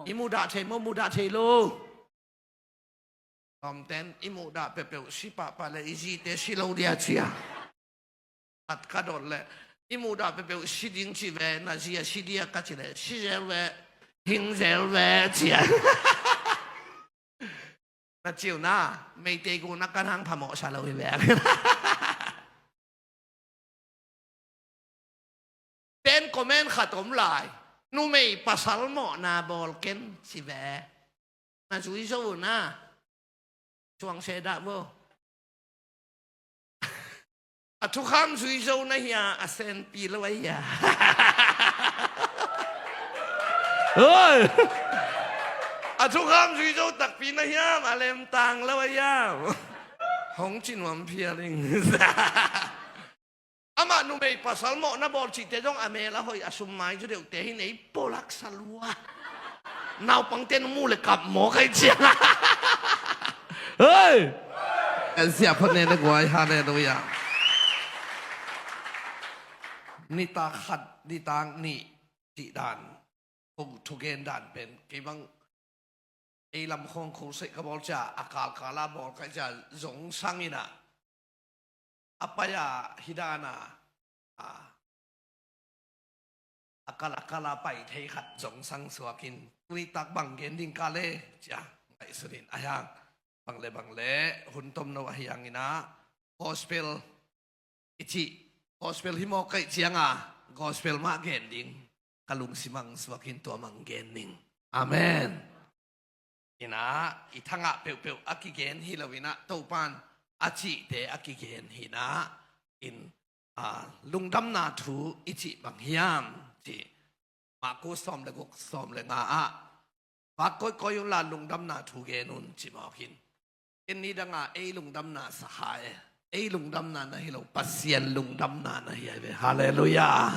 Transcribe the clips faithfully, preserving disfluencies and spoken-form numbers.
I muhdah thei maw, muhdah thei lo? Tawmten i muhdah peuhpeuh si pahpah le i zite si lo dia cia. At ka dot le i muhdah peuhpeuh si ding ci ve, na zi a si dia ka ci le si zel ve, hing zel ve cia. Na ciu na, Meitei gu na kan hang phamawh sa lo hi ve. Ten comment khat om lai. Numei pasal mawhna bawl ken ci ve. Na zui zo na. Suang se dah bo. A thukham zui zo na hia, a senpi lo a hia. Oi. A thukham zui zo takpi na hiam, a lemtang lo a hiam. Hong ci nuam phial ing. Amah numei pasal mawhna bawl cihte zong a mel a hoih a sum mai zu deuhte hi nei polak sa lua. Naupangte nu mu le kap maw kai ciang. Hei! Siah phot ne na guai, halleluiah. Nitak khat, nitak nih cih dan, kong thugen dan pen kei bang ei lam khawng khuseih ka bawl cia, a kalkala bawl kai cia, zong sang ina a pai a hi dana a, a kalkala pai thei khat zong sang suakin, tuni tak bang gen ding ka le cia ngaihsunin a hiang, bang le bang le hun tomno a hiang ina gospel i cih, gospel hi mawk kaih cianga gospel mah gen ding ka lungsimang suakin tua mang gen ning. Amen. Ina i thangah peuhpeuh a kigen hi lo ina Topan a cihte a kigen hi ina in, a, lungdamna thu i cih bang hiam cih Marku sawm le guk sawm le nga ah, vak koikoi unla lungdamna thu gen un ci mawk in. Ken ni danga ei lungdamna sahai, ei lungdamna na hi lo, Pasian lungdamna na hi ai ve. Halleluiah.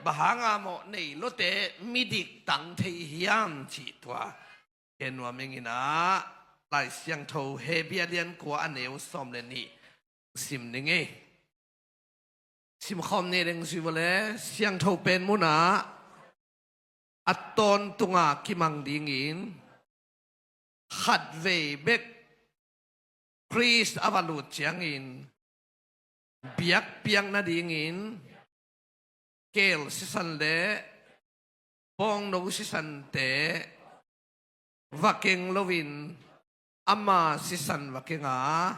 Bang hanga mawh nei lote midik tang thei hiam cih tua gen nuam ing ina, Lai Siangtho Hebru a lian kua a neu sawm le nih sim ning ei. Simkhawm ni deng zui vawle, siangtho pen munah a tawntunga kimang dingin khatvei bek Khrist a va lut ciangin biakpiak nadingin keel sisan le bawngno sisante va keng loin ama sisan va keng a,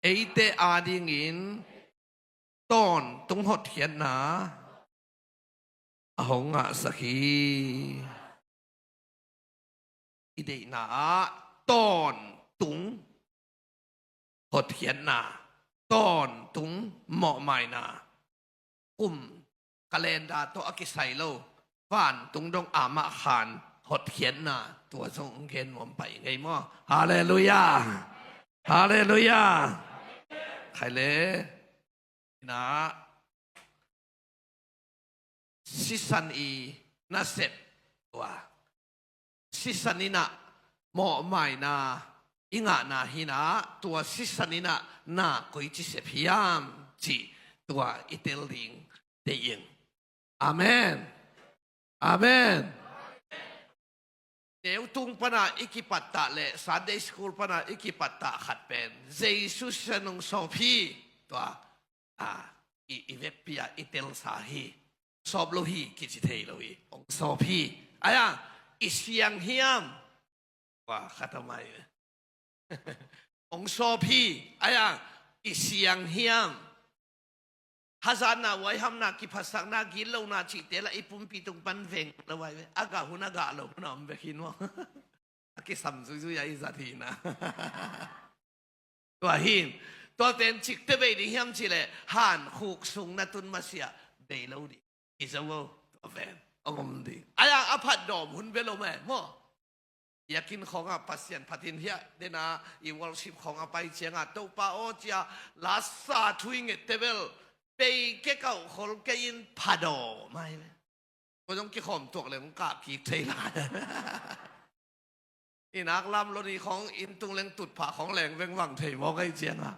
eite adingin tawntung hotkhiatna a hong ngahsak hi. I deihna ah tawntung hotkhiatna, tawntung mawhmaina, kum kalenda tawh a kisai lo, vantung dong amah khan hotkhiatna, tua zong gen nuam pai ngei maw? Halleluiah. Halleluiah. Khai le ina sisan i nasep tua sisan ina mawhmaina i ngahna hina, tua sisan ina na koici sep hiam cih tua i tel ding deih ing. Amen. Amen. Neutung pana i kipattah le Sunday school pana i kipattah khat pen Jesu sisan hong sawp hi. Tua a, i, i vekpi a i telsa hi. Sawp lo hi kici thei lo hi. Hong sawp hi. Aya, i siang hiam? Wa khatamai. Hong sawp hi. Aya, i siang hiam? Hazatna, huaihamna, kiphatsakna, gitlona cihte la i pumpi tung pan veng lo ai ve. A gah hun a gah lo hun a om vek hi nuam. A kisam zuizui a i zat hi na. Tua hin, tua pen cikte bei ding hiam cileh han khuk sung na tun masiah bei lo ding. I zo o, tua pen hong om ding. Aya a phatdawm hun bel om e maw? Yakin khawngah Pasian phatin hiah dena i worship khawngah pai ciangah Topa aw cia lasa thu i ngette bel pei ke kauh khol kei in phadawm ai ve. Ko zong kikhawm tuak leng kah kik thei lai. I nak lam lo ni khawng inn tung leng tutphah khawng leng vengvang thei mawk ai ciangah.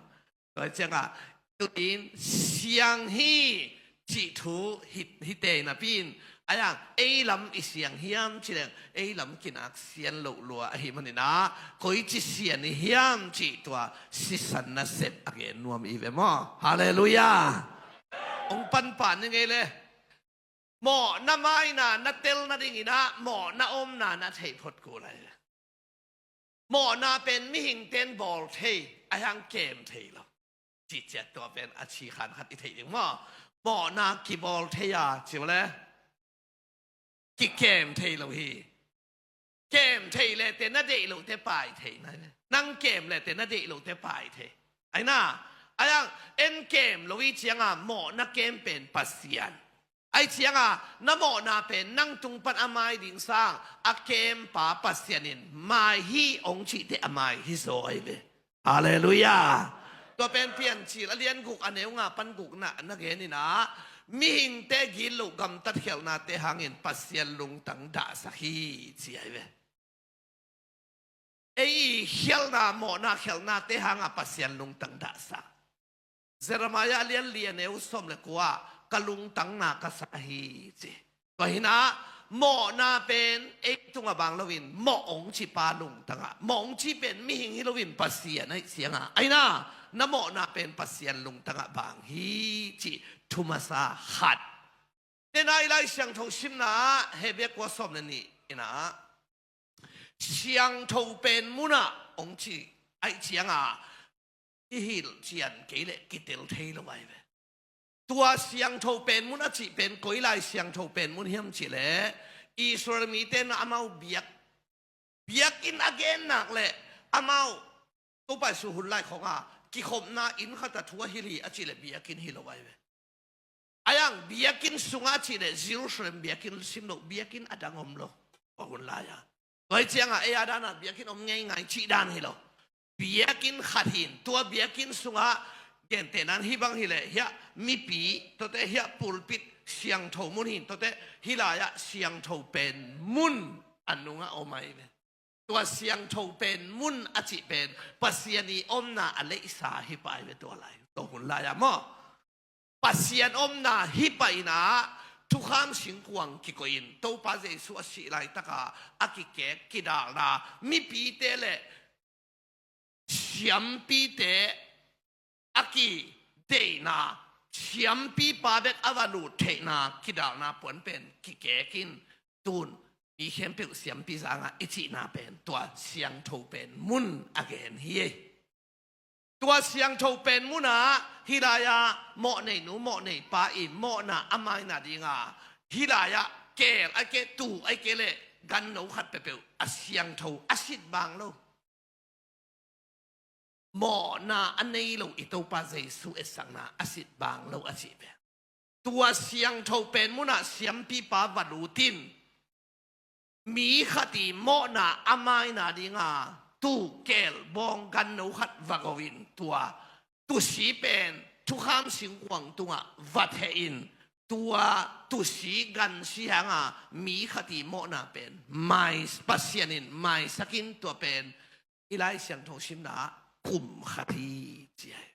Tua ciangah tunin siang hi cih thu hi, hi tei napi in Ahi hang ei lam i siang hiam cih leng ei lam kinak sian loh lua ahih manin ah, koici sian i hiam cih tua sisan nasep a gen nuam i ve maw? Halleluiah. Hong panpah ni ngei le. Mawhna maina na tel nadingin ah mawhna omna na theih phot kul lai. Mawhna pen mihingte in bawl thei, ahi hang kem thei lo. Cihciat tua pen a cikhan khat i theih ding maw? Mawhna kibawl thei a, ci uh le kikem thei lo hi. Kem thei le te na deih loh te pai thei na. Nang kem le te na deih loh te pai thei. Ahi na, ahi hang en kem lo i cianga mawhna kem pen Pasian. Ahi cianga na mawhna pen nang tung pan a mai ding sang a kempa Pasian in mai hi hong cihte a mai hi zaw ahi ve. Halleluiah. Tua pen Piancil a lian guk a neu nga pan guk na, na gen in ah, mihingte gitloh gamtat khialhnate hangin Pasian lungtang dahsak hi ci ahi ve. Ei i khialhna, mawhna khialhnate hanga Pasian lungtang dahsak. Jeremiah a lian li a neu sawm le kua, ka lungtang na ka sa hi ci. Tua hi na, mawhna pen ei tungah bang loin mawh hong cipa lungtangah, mawh hong ci pen mihing hi loin Pasian ahi cianga, ahi na, na mawhna pen Pasian lungtangah bang hi cih thu masa khat. Tena i Lai Siangtho simna ah Hebru kua sawm le nih in ah, siangtho pen munah hong ci ahi cianga i hilh cian kei le kitel thei lo ahi ve. Tua siangtho pen mun a cih pen koi lai siangtho pen mun hiam cih le Israel mite na amau biak, biakinn a gen nak le amau Topa Jesu hun lai khonga kikhopna inn khat a thu a hilh hi a cih le biakinn hi lo ahi ve. Ahi hang biakinn sungah cih le Jerusalem biakinn sim lo, biakinn a dang om lo. Tua hun lai-a. Tua hi ciangah ei a dana biakinn om ngeingai cih dan hi lo. Biakinn khat hin, tua biakinn sungah gentehna in hih bang hi le, hiah mipi, tuate hiah pulpit siangtho mun hin, tuate hih lai-ah siangtho pen mun a nungah om ahi ve. Tua siangtho pen mun a cih pen Pasian i omna a leihsa hi pah ahi ve tua lai. Tua hun lai-ah maw? Pasian omna hi pah in ah thukham singkuang kikoih in Topa Jesu a sih laitaka a kikek kidalna mipite le siampite a kideihna, siampipa bek a va lut theihna kidalna puan pen kikek in tun mi khempeuh siampi zangah i cihna pen tua siangtho pen mun a gen hi. Tua siangtho pen munah hih lai-ah mawhnei nu mawhnei pa i mawhna a maina dinga hih lai-ah keel a keh, tuu a keh le ganno khat peuhpeuh a siangtho a sit bang lo. Mawhna a nei lo i Topa Jesu etsakna a sit bang lo a cih ve. Tua siangtho pen munah siampipa va lut in mi khat i mawhna a maina dinga tuu, keel, bawng, ganno khat va go in tua tuusi pen thukham singkuang tungah va theh in tua tuusi gansi hanga mi khat i mawhna pen mai, Pasian in maisak in tua pen i Lai Siangtho simna ah kum khat hi ci ahi.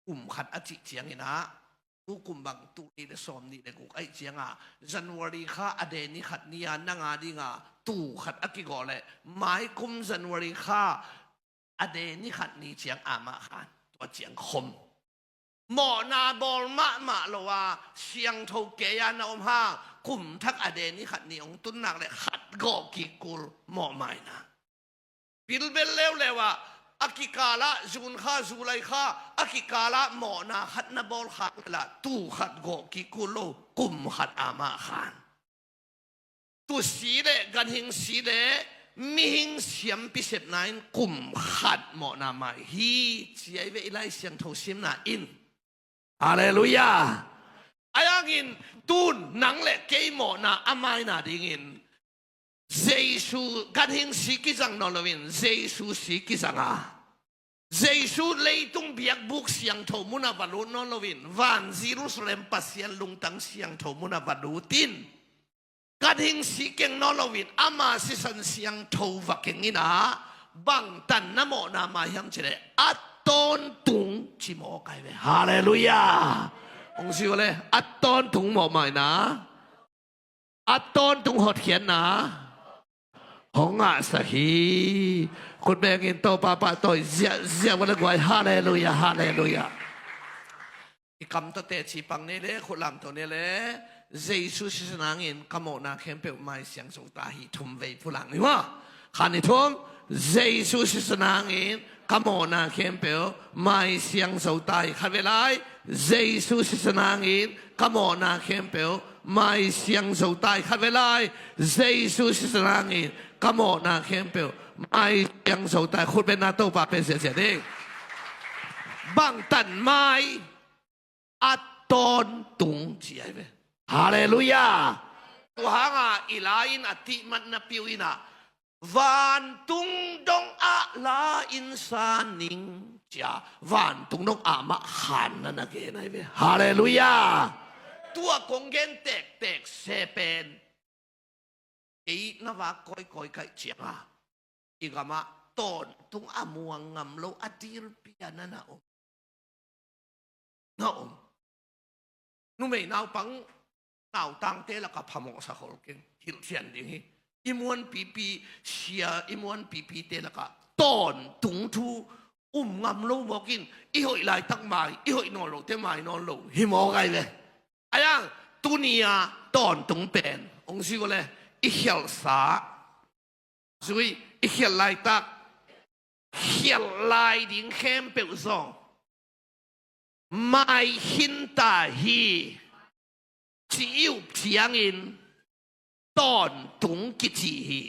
Kum khat a cih ciangin ah tu kum bang tul nih le sawm nih le guk ahih cianga January kha a de ni khat ni-a nang a dinga tuu khat a kigawh le mai kum January kha a de ni khat ni ciang amah khan tua ciang khom mawhna bawl mahmah lo a siangtho kei-a na om hang kum thak a de ni khat ni hong tun nak le khat gawh kik kul mawhmaina. Bilbel leuleu ah a kikalah June kha, July kha a kikalah mawhna khat na bawl khak le lah tuu khat gawh kik kul lo kum khat amah khan. Tuusi le ganhing si le mihing siampi sepna in kum khat mawhna mai hi ci ahi ve i Lai Siangtho simna in. Halleluiah. Ahi hangin tun nang le kei mawhna a maina dingin Jesu ganhing si kizang nawn loin Jesu si kizang a Jesu leitung biakbuk siangtho munah va lut nawn loin van Jerusalem Pasian lungtang siangtho munah va lut in ganhing si keng nawn loin ama sisan siangtho va keng in ah bangtan na mawhna mai hiam cih leh a tawntung cimawh kai ve. Halleluiah. Hong si uh le, a tawntung mawhmaina, a tawntung hotkhiatna hong ngahsak hi. Khut bengin Topa pahtawi ziahziah uh le guai. Halleluiah, halleluiah. I kam tawh teci pang ni le, khut lamto ni le. Jesu sisan hangin ka mawhna khempeuh maisiang zo ta hi. Thum vei pulak ni maw. Khat, nih, thum. Jesu sisan hangin ka mawhna khempeuh maisiang zo ta hi. Khat vei lai. Jesu sisan hangin ka mawhna khempeuh maisiang zo ta hi. Khat vei lai. Jesu sisan hangin ka mawhna khempeuh maisiang zo ta hi. Khut bengin Topa pen ziahziah ding. Bangtan mai a tawntung ci ahi ve. Halleluiah. Tua hanga i la-in a tihmatna piu in ah, vantung dong ah la-in sa ning ci a, vantung dong ah mah khanna na gen ahi ve. Halleluiah. Tua kong gen tektek se pen, kei na vak kawikawi kaih cianga i gamah tawntung a muang ngam lo a dilpi a na na om. Na om. Numei naupang nautangte lakah phamawhsa khol keng. Hilhcian ding hi. I muanpipi sia, i muanpipite lakah tawntung thu um ngam lo mawk in, i hoih laitak mai, i hoih nawn lote mai nawn lo hi mawk ahi ve. Ahi hang tuni-a tawntung pen hong zui uh le, i khialhsa zui, i khialh laitak, khialh lai ding khempeuh zong mai khin ta hi, ci i up ciangin tawntung kici hi.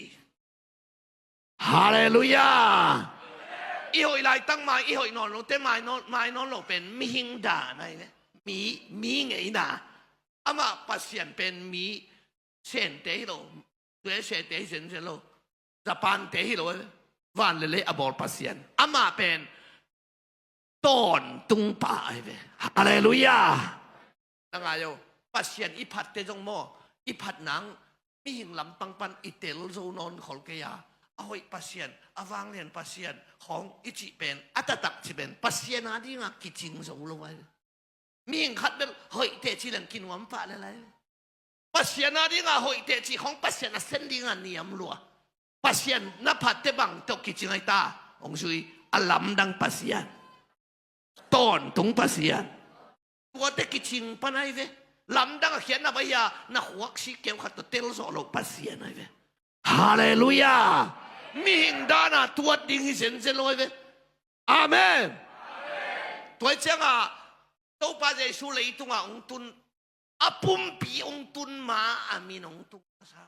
Halleluiah. I hoih laitak mai, i hoih nawn lote mai nawn, mai nawn lo pen mihing dan ahi ve. Mi, mi ngeina. Amah Pasian pen mi Sente hi lo, U S A te hi zenzen lo, Japan te hi lo, van le lei a bawl Pasian. Amah pen tawntung pa ahi ve. Halleluiah. Na ngai o, Pasian i phatte zong maw, i phat nang mihing lampang pan i tel zo nawn khol kei a, a hoih Pasian, a vanglian Pasian khawng i cih pen, a taktak cih pen Pasian a dinga kicing zo lo ahi ve. Mihing khat bel hoih teci leng kinuam pah le lai. Pasian a dinga hoih teci khawng Pasian a sen dinga niam lua. Pasian na phatte bang tawh kicing ahi ta, hong zui, a lamdang Pasian. Tawntung Pasian. Tuate kicing pan ahi ve. Lamdang a khiatna bai a na khuaksi keu khat tawh tel zawh loh Pasian ahi ve. Halleluiah. Mihing dana tuat ding hi zenzen lo ahi ve. Amen. Tua hi cianga Topa Jesu leitunga hong tun, a pumpi hong tun ma a min hong tung masa.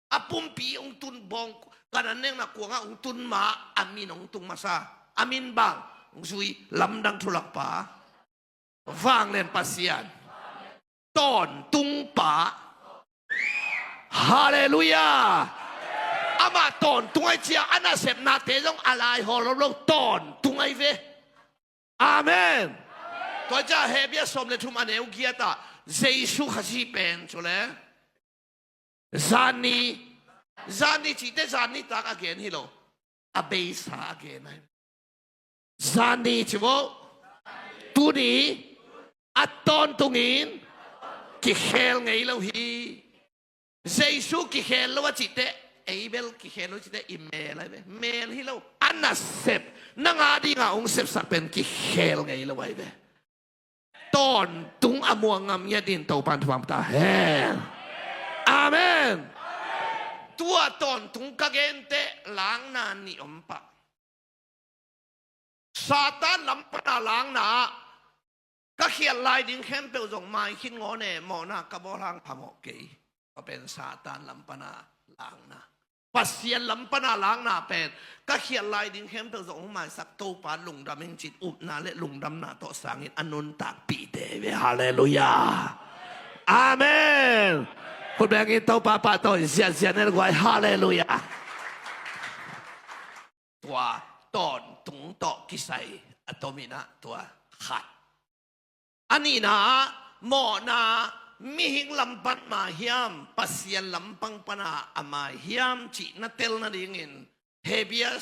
A pumpi hong tun bawng, Kanaan nekna kuanga hong tun ma a min hong tung masa. A min bang, hong zui, lamdang thulakpa, vanglian Pasian, tawntung pa. Halleluiah. Amah tawntung ahi cia a nasepnate zong a lai hawl lo lo tawntung ahi ve. Amen. Tua cia Hebrew sawm le thum a neu giat ah Jesu Khazih pen cu le zanni, zanni cihte zanni tak a gen hi lo, a beisa a gen ahi. Zanni ci vo, tuni a tawntungin kikhel ngei lo hi. Jesu kikhel lo a cihte, ei bel kikhel lo cihte i mel ahi ve. Mel hi lo, a nasep, nang a dinga hong sepsak pen kikhel ngei lo ahi ve. Tawntung a muang ngam ngiat in Topan thupha ta hen. Amen. Tua tawntung ka gente langna nih om pah. Satan lam pana langna, ka khialh lai ding khempeuh zong maikhin ngawn e, mawhna ka bawl hang phamawh kei. Tua pen Satan lam pana langna. Pasian lam pana langna pen, ka khialh lai ding khempeuh zong hong maisak Topa lungdam ing cin upna le lungdamna tawh sangin a nuntakpihte ve. Halleluiah. Amen. Khut bengin Topa pahtawi ziahziah ni le guai. Halleluiah. Tua tawntung tawh kisai a tomin ah tua khat. A nihna ah mawhna mihing lam pan mah hiam, Pasian lampang pana a mai hiam cih na tel nadingin Hebrew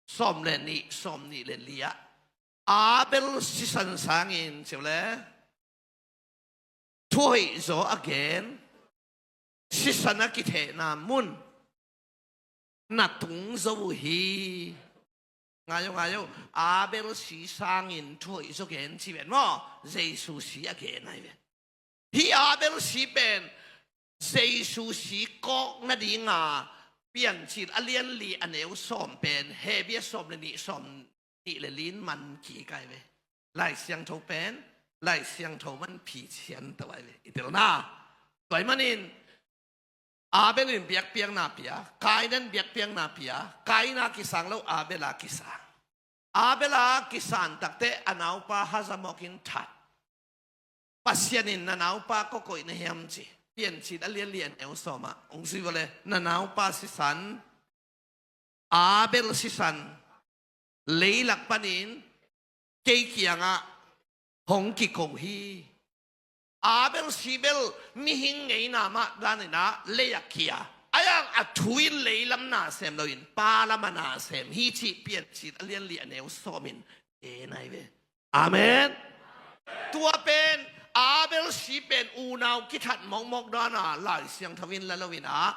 sawm le nih, sawm nih le li ah Abel sisan sangin ci uh le thuhoih zaw a gen, sisan a kithehna mun na tung zo uh hi. Ngai o, ngai o, Abel si sangin thuhoih zaw gen ci ven maw? Jesu si a gen ahi ve. Hih Abel si pen Jesu si kawk nadinga Piancil a lianli a neu sawm pen Hebru sawm le nih, sawm nih le li in man kik ahi ve. Lai Siangtho pen Lai Siangtho man phisian to ahi ve. I telna tua ahih manin Abel in biakpiakna pia, Kain in biakpiakna pia, Kain a kisang lo, Abel a kisang. Abel a kisan takteh a naupa hazamawk in that. Pasian in na naupa kua koih na hiam ci. Piancil a lianli a neu sawm ah hong zui vua le, na naupa sisan, Abel sisan, leilak panin kei kiangah hong kiko hi. Abel si bel mihing ngeina mah danin ah lei ah kia, ahi zongin a thu in lei lam na sem loin pa lam ah na sem hi cih Piancil a lianli a neu sawm in gen ahi ve. Amen. Tua pen Abel si pen unau kithat mawkmawk danin Lai Siangtho in la loin ah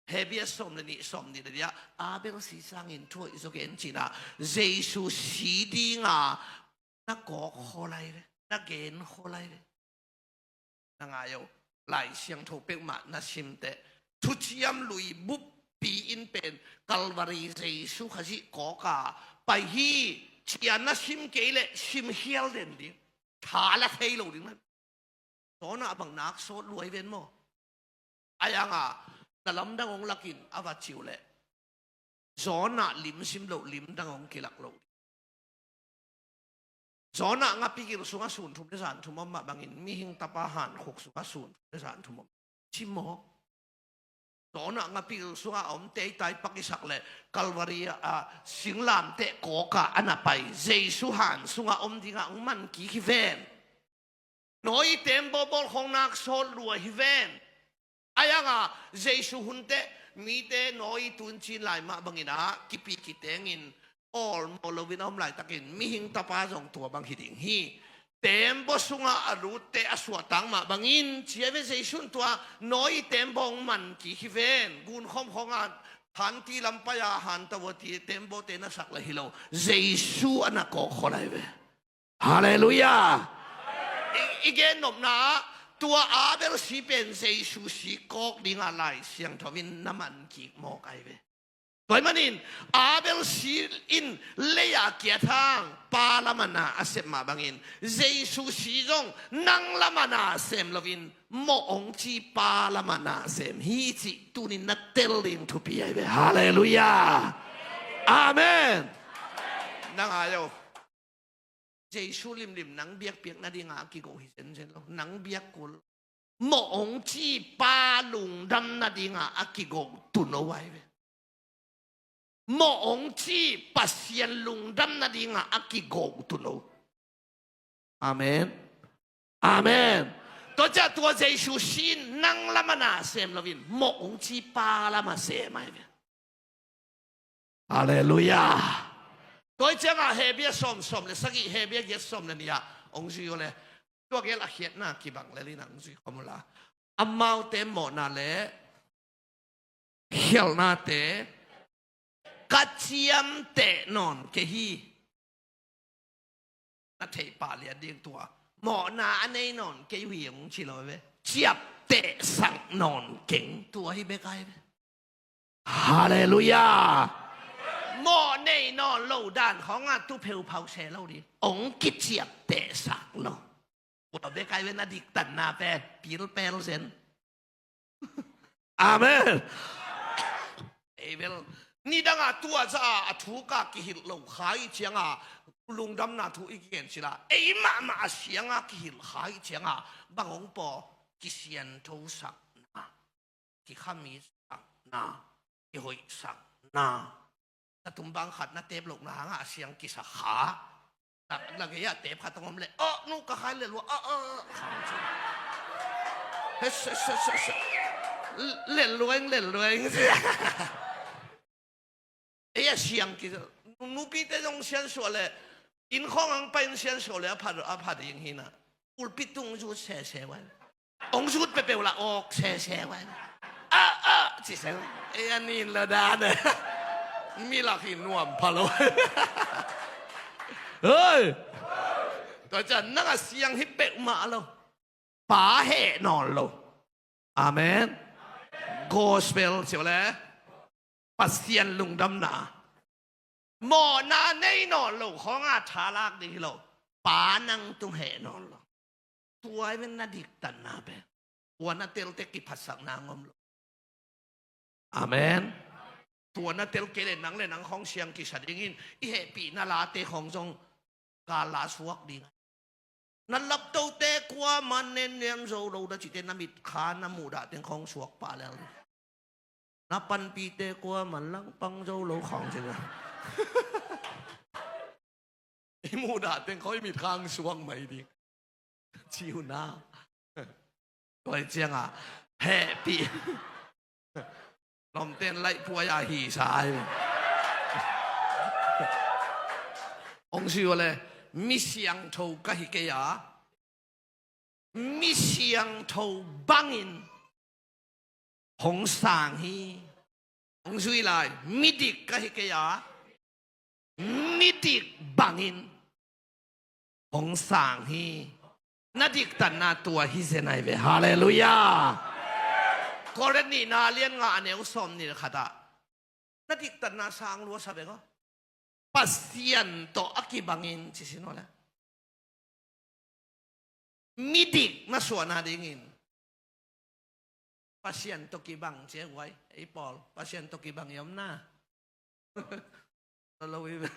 Hebru sawm le nih, sawm nih le li ah Abel si sangin thuhoih zaw gen ci-in ah Jesu si dinga na kawk khol ahi ve, na gen khol ahi ve. Na ngai o, Lai Siangtho peuhmah na sim teh, thuciam lui buppi in pen Calvary Jesu Khazih kawk a pai hi ci-a na sim kei leh sim khial den ding, tha la thei lo ding na. Jonah bang nak sawt lua hi ven maw? Ahi zongin na lamdang hong lakin a va ciu leh Jonah lim sim loh limdang hong kilak lo. Jonah ngapi gil sungah sun thum le zan thum om mah bangin mihing tapa hankhuk sungah sun thum le zan thum om. Ci maw? Jonah ngapi gil sungah a om teitai pakisak leh Calvary ah singlamteh kawk ah a na pai. Jesu han sungah om dingah hong man kik hi ven. Nawi teembaw bawl khawng nak sawt lua hi ven. Ahi zongin Jesu hun teh mite Nawi tun cin lai mah bangin ah kipi kitengin awlmawh loin a om laitakin mihing tapa zong tua bang hi ding hi. Teembaw sungah a lutte a suahtak mah bangin ci ahi ve. Jesu in tua Nawi teembaw hong man kik hi ven. Gunkhawm khawngah hanti lam pai-a hanta vua ti teembawte na sak leh hi lo. Jesu a na kawk khol ahi ve. Halleluiah. I, i gen nopna ah tua Abel si pen Jesu si kawk dingah Lai Siangtho in na man kik mawk ahi ve. Tua ahih manin Abel si in lei ah kiat hang pa lam ah na a sem mah bangin Jesu si zong nang lam ah na sem loin mawh hong ci pa lam ah na sem hi cih tuni-in na tel ding thupi ahi ve. Halleluiah. Amen. Na ngai o. Jesu limlim nang biakpiak nadingah a kigo hi zenzen lo. Nang biak kul. Mawh hong ci pa lungdam nadingah a kigo tuno ahi ve. Mawh hong ci Pasian lungdam nadingah a kigo tuno. Amen. Amen. Tua ciang tua Jesu si in nang lam ah na sem loin mawh hong ci pa lam ah sem ahi ve. Halleluiah. Tua ciangah Hebru sawm, sawm le sagih, Hebru giat, sawm le nih ah hong zui uh leh tua gel a khiatna kibang lel in hong zui khawm uh la. Amaute mawhna le khialhnate ka ciamteh nawn kei hi. Na theih pah lian ding tua. Mawhna a nei nawn kei uh hi hong ci lo ve. Ciaptehsak nawn keng tua hi bek ahi ve. Halleluiah. Mawh nei nawn lo dan khawngah tu pheuphau se lo ding. Hong kiciaptehsak lo. Tua bek ahi ve na diktanna pen pilpel zen. Amen. Ei bel nidangah tua za a thu ka kihilh lo kha i ciangah lungdamna thu i kigen sila ei mahmah a siangah kihilh kha i ciangah bang hong paw? Kisianthosakna, kikhamitsakna, kihoihsakna. Na tumbang khat na tep lohna hangah a siang kisak kha. Na, na gei-ah tep khat hong om leh, "Oh, nu ka khai lel lua, oh, oh, oh." Hes, hes, hes, hes, hes. Lel lua ing, lel lua ing. Ei a siang ki, nupite zong siansuah leh, inn khawng ang pai in siansuah leh a pha, a pha ding hi na. Pulpit tung zut sese ua. Hong sut peuhpeuh lah awk sese vai. Ah, ah, ci seng. Ei, a nin lo dan. Mi lak hi nuam pha lo. Hei. Tua ciang nang a siang hi peuhmah lo. Pa heh nawn lo. Amen. Gospel ci uh le. Pasian lungdamna. Mawhna nei nawn lo khawng a tha lak ding hi lo. Pa nang tung heh nawn lo. Tua hi ven na diktatna pen. Tua na telte kiphatsakna ngom lo. Amen. Tua na tel kei le nang le nang khawng siang kisa dingin i hehpihna late khawng zong gal la suak ding. Na laptote kuaman nenniam zo lo da cihte na mitkha na muhdah teng khawng suak pah lel ding. Na panpihte kuaman langpang zo lo khawng cih na. I muhdah teng khawng i mitkha hong suak mai ding. Ci uh na. Tua ciangah hehpih. Lawmten laih puai a hi sa ai. Hong ci uh le, mi siangtho ka hi kei a, mi siangtho bangin hong sang hi. Hong zui lai, midik ka hi kei a, midik bangin hong sang hi. Na diktatna tua hi zen ai ve. Halleluiah. Korin nihna lian nga a neu sawm nih le khat ah na diktatna sang lua sa ve ko. Pasian tawh a kibangin ci sin aw le. Midik na suahna dingin Pasian tawh kibang ci e guai. Ei Paul, Pasian tawh kibang i om na. Lo lo i ve.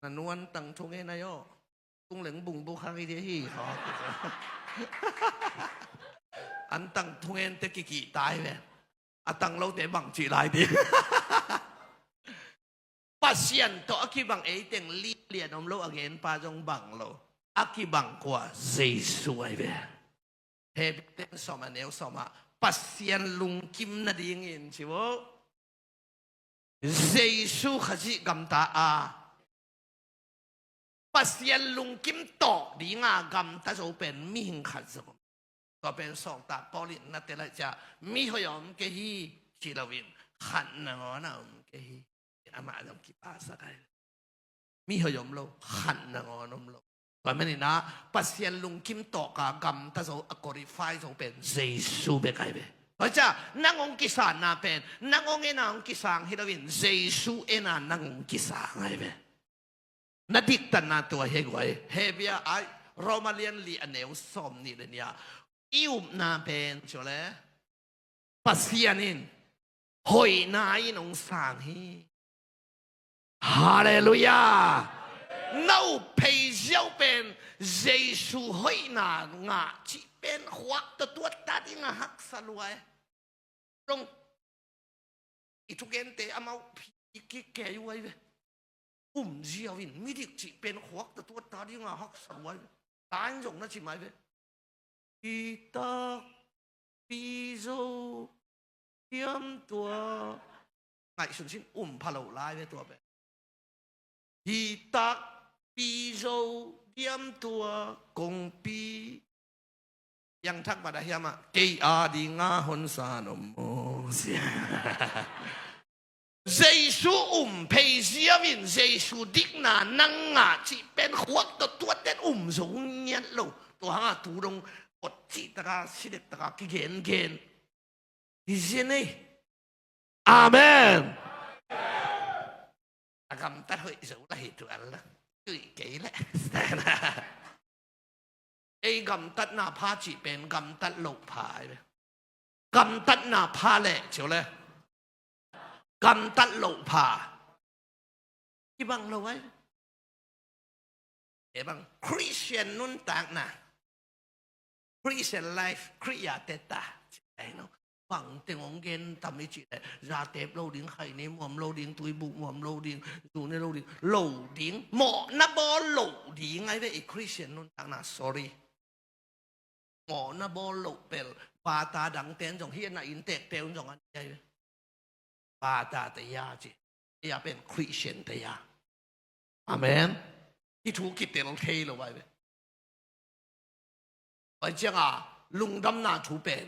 Na nuan tang thungen ai aw. Tung leng bung buk hang i dia hi. An tang thungen te kikih tai ve. A tang lote bang cih lai ding. Pasian tawh a kibang ei teng lianlian om lo a genpa zong bang lo. A kibang kua Jesu ai ve. Hebru ten sawm a neu sawm ah Pasian lungkim nadingin ci vo. Jesu Khazih gamta a Pasian lungkim tawh dinga gamta zo pen mihing khat zong. Tua pen sawltak Paul in na tel ai cia, mi hoih a om kei hi ci loin khat nangawn a om kei hi. Amah zong kipahsak ai. Mi hoih om lo, khat nangawn om lo. Tua manin ah Pasian lungkim tawh ka gamta zo a qualify zo pen Jesu bek ai ve. Tua cia nang hong kisanna pen, nang hong ena hong kisang hi loin Jesu ena nang hong kisang ai ve. Na diktatna tua hi guai. Hebru ai, Roma lian li a neu sawm nih le nih ah i upna pen ci aw le, Pasian in hoihna in hong sang hi. Halleluiah. Na up phei ziau pen Jesu hoihna ngah cih pen khuak tawh tuat ta ding a haksa lua e. Dong i thugente amau phi i kikei uh ai ve. Um ziau in midik cih pen khuak tawh tuat ta ding a haksa lua ai ve. Tain zong na ci mai ve. Hi takpi zo diam tua. Ngaihsun sin um pha lo lai ve tua pen. Hi takpi zo diam tua kongpi. Yang thak mada hiam ah kei a dinga honsa nom maw sia. Jesu um phei ziau in Jesu dikna nang ngah cih pen khuak tawh tuat ten um zo ngiat lo. Tua hanga tu dong kot cih taka sidek taka kigengen hi zia nei. Amen. A gamtat hoih zo la hi tuan la. Tui kei le. Ei gamtatna pha cih pen gamtat loh pha ai ve. Gamtatna pha leh ci aw le. Gamtat loh pha. Kibang lo ai. E bang Christian nuntakna, Christian life, Khrih a teta. Ai no. Bang teng hong gen tam i cih leh zatep lo ding, khaini muam lo ding, tuibuk muam lo ding, zune lo ding, lo ding, mawhna bawl lo ding ai ve i Christian nuntakna, sorry. Mawhna bawl loh pel bata dangte in zong hi a na inntekte un zong an hi ai ve. Bata te ia ci. Ia pen Christian te ia. Amen. Hi thu kitel thei lo ai ve. Pai cianga Lungdamna thu pen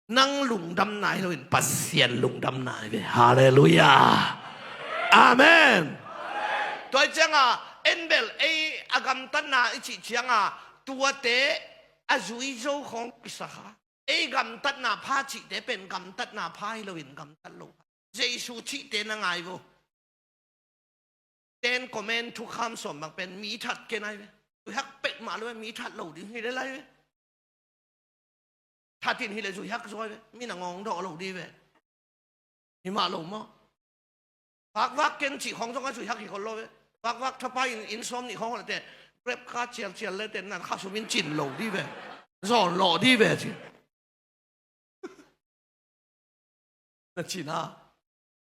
nang lungdamna hi loin Pasian lungdamna hi ve. Halleluiah. Amen. Tua hi cianga en bel ei a gamtatna i cih cianga tuate a zui zo khawng kisa kha. Ei gamtatna pha cihte pen gamtatna pha hi loin gamtat lo. Jesu cihte na ngai vo. Ten Command thukham sawm bang pen mi that ken ai ve. Zuihak pek mah lo ve, mi that lo ding hi le lai ve. That in hi le zuihak zaw ai ve. Mi na ngawng dawh lo ding ve. Hi mah lo maw. Vakvak ken cih khawng zong a zuihak hi khol lo ve. Vakvak thapa in, inn sawm nih khawng le te. Grab ka cialcial le te nan kha sum in cin lo ding ve. Zawn lo ding ve ci. Na cina.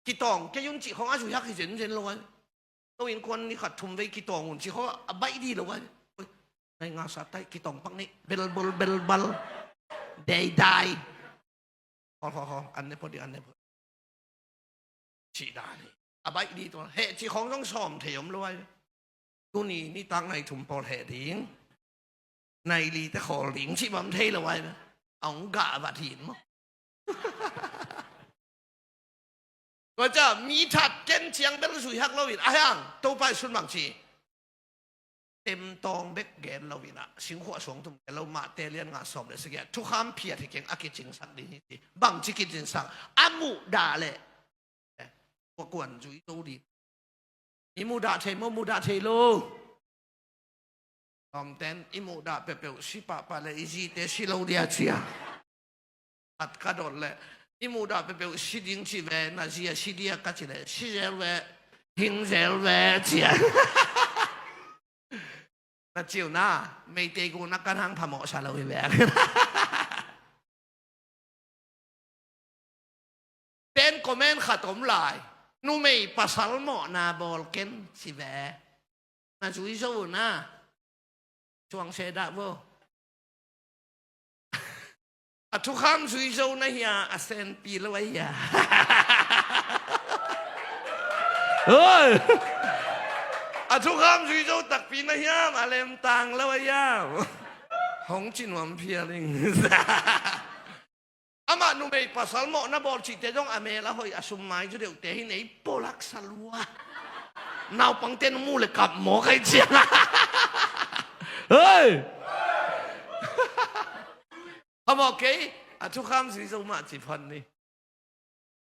Kitawng kei un cih khawng a zuihak hi zenzen lo ai. Ko innkuan ni khat thum vei kitawng un cih khawng a baih ding lo ai. Oi, nai nga sa tai kitawng pak ni belbul belbal. Dei dai. Khol khol khol an ne pawh ding an ne pawh. Cih dan hi. A baih ding tua heh cih khawng zong sawm thei om lo ai. Tuni nitak nai thum pawl heh ding. Nai li te khawl ding cih bang thei lo ai. A hong gah vat hi maw. Tua ciah mi that ken ciang bel zuihak lo in a hiang Topa i sun bang ci. Temtawng bek gen lo in ah singkhuah suang tum gen lo Mate lian nga sawm le sagih ah thukham phiat hi keng a kicingsak ding hi ci. Bang ci kicingsak a muhdah leh kuakuan zui zo ding. I muhdah thei maw muhdah thei lo. Lawmten i muhdah peuhpeuh si pahpah le i zite si lo dia cia. Khat ka dot le i muhdah peuhpeuh si ding ci ve na zia si dia ka ci le si zel ve hing zel ve cia. Na ciu na meitei gu na kan hang phamawh sa lo hi ve. Ten Command khat om lai. Numei pasal mawhna bawl ken ci ve. Na zui zo na. Suang se dah vo. A thukham zui zo na hia a senpi lo a hia. Oi. A thukham zui zo takpi na hiam a lemtang lo a hiam. Hong ci nuam phial ing. Amah numei pasal mawh na bawl cihte zong a mel a hoih a sum mai zu deuhte hi nei polak salua. Naupangte na mu le kap maw kai ciang. Hei. Hamawh kei a thukham zui zo mah ci phan ni.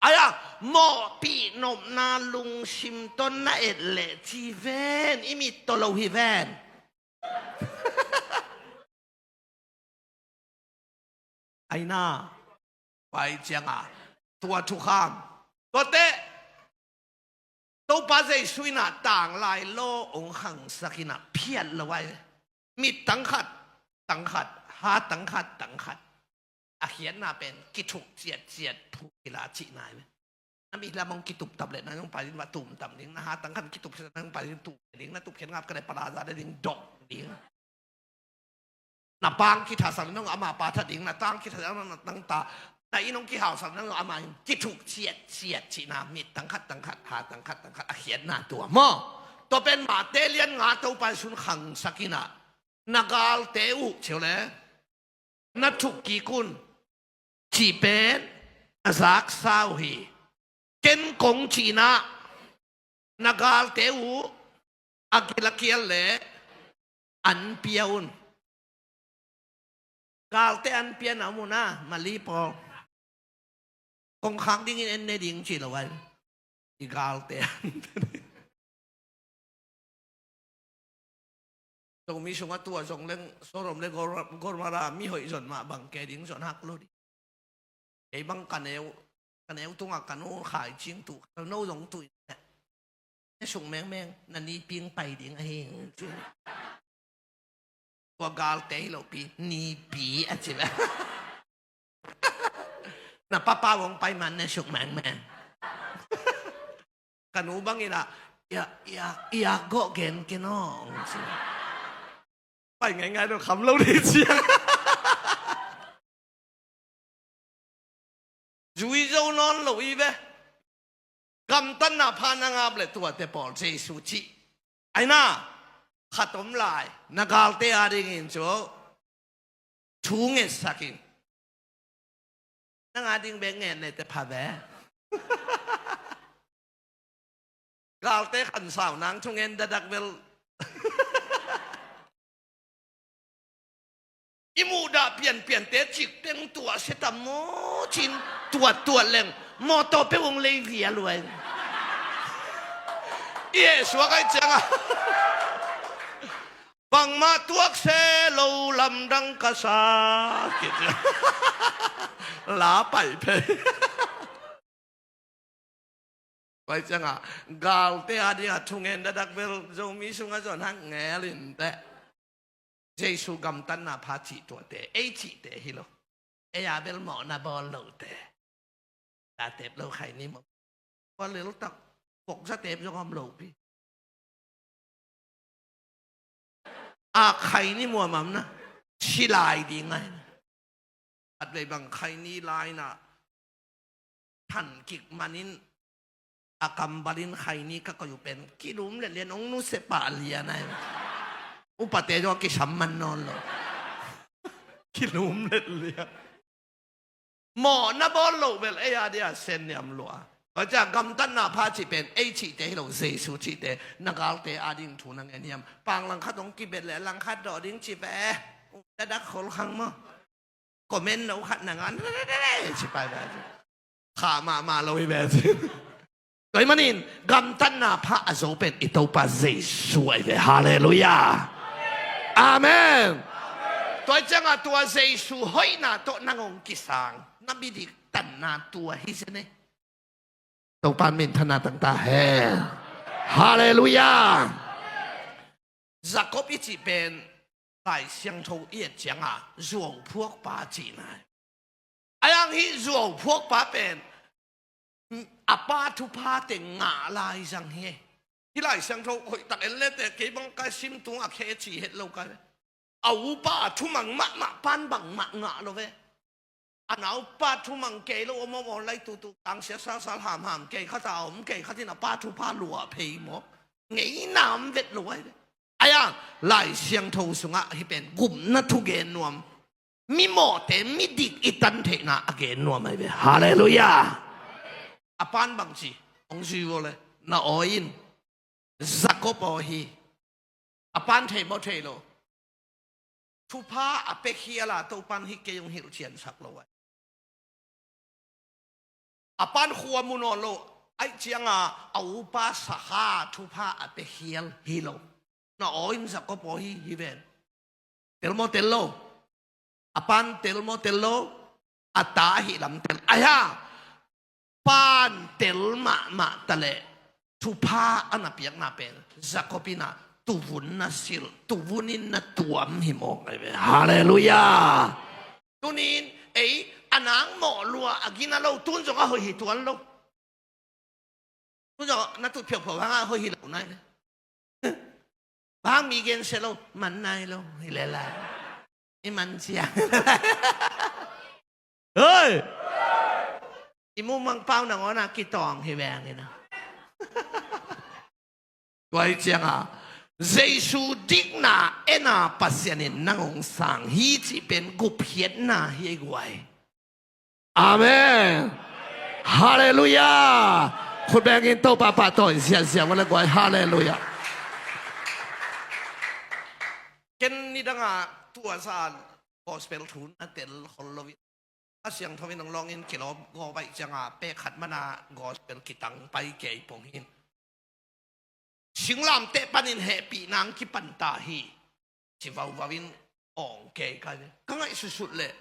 Aya mawhpih nopna lungsim ton na et leh ci ven i mit tawh lo hi ven. Aina pai cianga tua thukham tuate Topa Jesu inah tanglai law ong khangsak inah phiat lo ai. Mit tangkhat tangkhat ha tangkhat tangkhat a khiatna pen kithuk ciatciat phukila cihna ai ve. Na mi lam hong kitup tap le na hong pai ding va tum tam ding na ha tang khan kitup khiat na hong pai ding tum ding na tup khiat ngap ka le pala za le ding dok ding. Na pang kitha sak le na hong ama pa tha ding na tang kitha sak na tang ta na in hong kihau sak na hong ama in kithuk ciat ciat cihna mit tang khat tang khat ha tang khat tang khat a khiatna tua maw. Tua pen Mate lian nga Topa i sun khangsak inah na galte uh ciu le na thuk kik un cih pen a zaksa uh hi. Ken kong cihna na galte uh a gil a kial le an pia un. Galte an pia na um uh na mali pawl. Kong khak dingin en ne ding ci lo ai. I galte an Zomi sungah tua zong leng Sodom le Gor- Gomorrah mi hoih zon mah bang ke ding zon hak lo ding. Kei bang ka neu ka neu tungah ka nu khai cing tuh ka no zong tuh. Ne sung mengmeng na niping pai ding ahi. Tua galte hi lopi nipi a ci ve. Na papa wong pai man ne suk mengmeng. Ka nu bang inah ia ia ia gawh gen ke no. Pai ngaingai deuh kham lo dei ciang. Zui zo nawn lo i ve. Gamtatna pha na ngap le tuate pawl Jesu cih aina khat om lai na galte a dingin cu thu ngetsak in. Nang a ding bek nget nei te pha ve. Galte khansau nang thungen dadak bel. I muhdah pianpiante cikteng tuah setam maw cin tuattuat leng mawtaw peuh hong lei vial uh ai. I heh suak ai ciangah bangmah tuak se lo lamdang ka sa. La pai phei. Pai ciangah galte a dingah thungen dadak bel Zomi sungah zon hang ngel in teh. Jesu gamtatna pha cih tuate ei cihte hi lo. Ei a bel mawhna bawl lohte. Tatep lo khaini mawh. Kua leltak bokza tep zong om lo pi. A khaini muamam na si lai ding ai. At vei bang khaini lai na than kik manin a kambalin khaini ka koih uh pen kilum le lian ong nuse pah lian ai. Upate zong a kisam man nawn lo. Kilum le lian. Mawhna bawl loh bel ei a dia sen niam lua. Tua ciah gamtatna pha cih pen ei cihte hi lo, Jesu cihte. Na galte a ding thu na ngen hiam? Pang langkhat hong kibet le langkhat dawh ding ci ve. Dadak khol khang maw? Comment no khat na ngan ci pai ve. Kha mahmah lo hi ve. Tua ahih manin gamtatna pha a zo pen i Topa Jesu ahi ve. Halleluiah. Amen. Tua ciangah tua Jesu hoihna tawh nang hong kisang, na midik tanna tua hi zen e. Topa minthanna tangta hen. Halleluiah. Jacob i cih pen Lai Siangtho i et ciangah zuauphuakpa cihna. A yang hih zuauphuakpa pen a pa thupha teng ngah lai zang hi. Hih Lai Siangtho hoihtak en lete kei bang kai sim tungah khe ci het lo kai ve. A upa a thumang mahmah pan bangmah ngah lo ve. A naupa thumang kei lo om om awn lai tutu tangsia salsal hamham kei khat a om kei khatin a pa thupha luah phei maw? Ngeina om vet lo ai ve. Ai a Lai Siangtho sungah hih pen gupna thugen nuam. Mimawhte midik i tan theihna a gen nuam ai ve. Halleluiah. A pan bangci hong zui vua le na awi in Jacob aw hi. A pan thei maw thei lo? Thupha a pekhial a Topan hih kei hong hilhciansak lo ai. A pan khua mu nawn lo. Aih cianga a upa sakha thupha a pekhial hi lo. Na aw in Jacob aw hi hi ven. Tel maw tel lo? A pan tel maw tel lo? A ta ahi lam tel. Ai ha. Pan tel mahmah ta leh thupha a na piakna pen Jacob in a tuvun na silh, tuvun in na tuam hi mawk ai ve. Halleluiah. Tunin ei a nang mawh lua a gina lo, tun zong a hoih hi tuan lo. Tun zong na tut phiauphau hang a hoih hi lo nai. Bang mi gen se lo man nai lo hi le lai. I man ciang. Hei. I mumang pau nangawn a kitawng hi veng hi na. Tua hi cianga Jesu dikna ena Pasian in nang hong sang hi cih pen gupkhiatna hi ei guai. Amen. Halleluiah. Khut bengin Topa pahtawi ziahziah vua le guai. Halleluiah. Ken nidanga tua sa gospel thu na tel khol lo in a siangtho in hong lawngin kilawm gawp aih cianga pek khat mana gospel kitang pai kei pong hin. Singlamteh panin hehpihna ang kipan ta hi. Ci vauvau in awng kei kai ve. Ka ngaih sutsut leh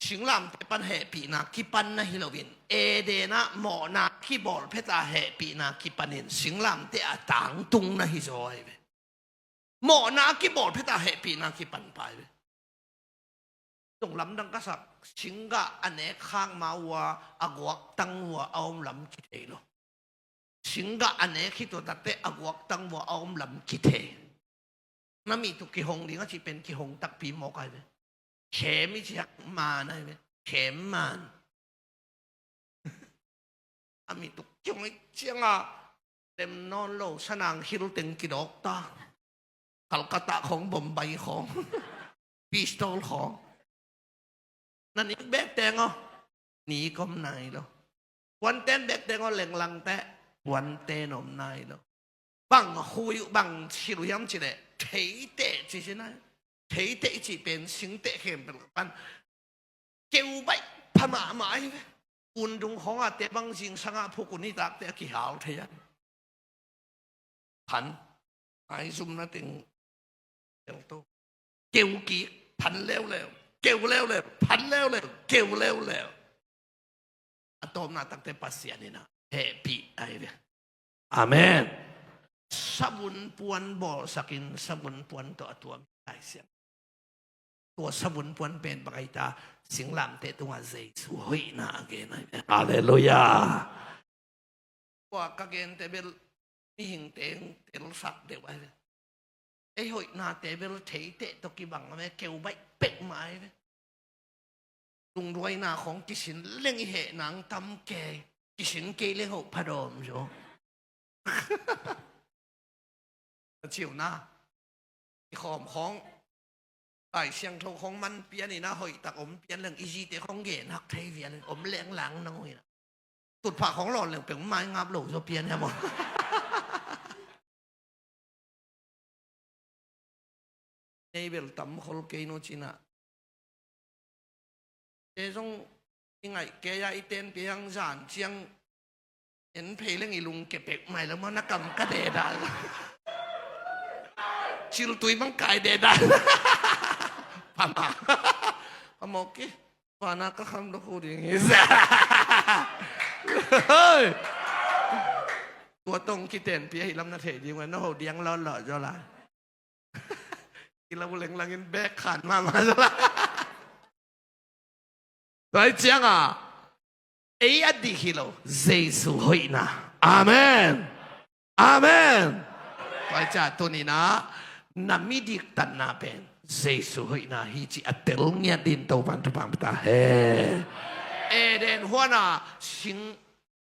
singlamteh pan hehpihna kipan na hi loin Eden ah mawhna kibawl pheta hehpihna kipanin singlamteh a tangtung na hi zaw ahi ve. Mawhna kibawl pheta hehpihna kipan pai ve. Zong lamdang ka sak, singgah a nek khak ma uh a, a guaktang uh a, a om lam kithei lo. Singgah a nek hi tua takte a guaktang uh a, a om lam kithei. Na mih tuk kihong ding a cih pen kihong takpi mawk ai ve. Khem i cih hak man ai ve. Khem man. A mi tuk ciang i cianga lem nawn lo, sanang hil teng kidawk ta. Calcutta khong, Bombay khong, pistol khong. Na nik bek teng aw, nik om nai lo. Puanten bek teng aw, lenglang teh, puanten om nai lo. Bang hui uh, bang hilh uh hiam cih leh, theiteh ci ci nai. Theiteh i cih pen singteh khempeuh pan keu baih pha mahmah ahi ve. Undung khawng a te bang zingsang a phuk un i tak teh a kihal thei a. Phan, ai zum na teng tel to. Keu kik, phan leuleu, keu leuleu, phan leuleu, keu leuleu. A tawpna tak teh Pasian in a hehpih ahi ve. Amen. Savun puan bawlsakin, savun puan tawh a tuam hi Lai Siangtho. Tua savun puan pen bang ahi ta, singlamteh tungah Jesu hoihna a gen ahi ve. Halleluiah. Tua ka gente bel mihingte telsak deuh ahi ve. Ei hoihnate bel theiteh tawh kibang a ve, keu baih peuhmah ahi ve. Lungduaina khawng kisin leng i heh nang tam kei, kisin kei leng hoh pha dawm zaw. A ciu na, i khawm khawng, Lai Siangtho khawng man pian in a hoih tak om pian leng i zite khawng gen hak thei vial in om leng lang nang hoih na. Tutphah khawng lawn leng peng mai ngap lo zaw pian hiam aw. Ei bel tam khol kei no cina. Te zong i ngaih kei a i ten piang zan ciang en phei leng i lung kepek mai lo maw, na kam ka deda. Ciltui bang kai deda. Pama. Pamawk ki. Pana ka kham lo khu ding hi. Hoi. Tua tong kiten pia hi lam na thei ding wen, na ho diang lo lo zaw lai. I lo leng langin bek khan mama zaw lai. Tua hi cianga ei a dik hi lo, Jesu hoihna. Amen. Amen. Tua hi cia tuninah na midiktatna pen Jesu hoihna hi ci a tel ngiat din Topan thupha pia ta hen. Eden huana sing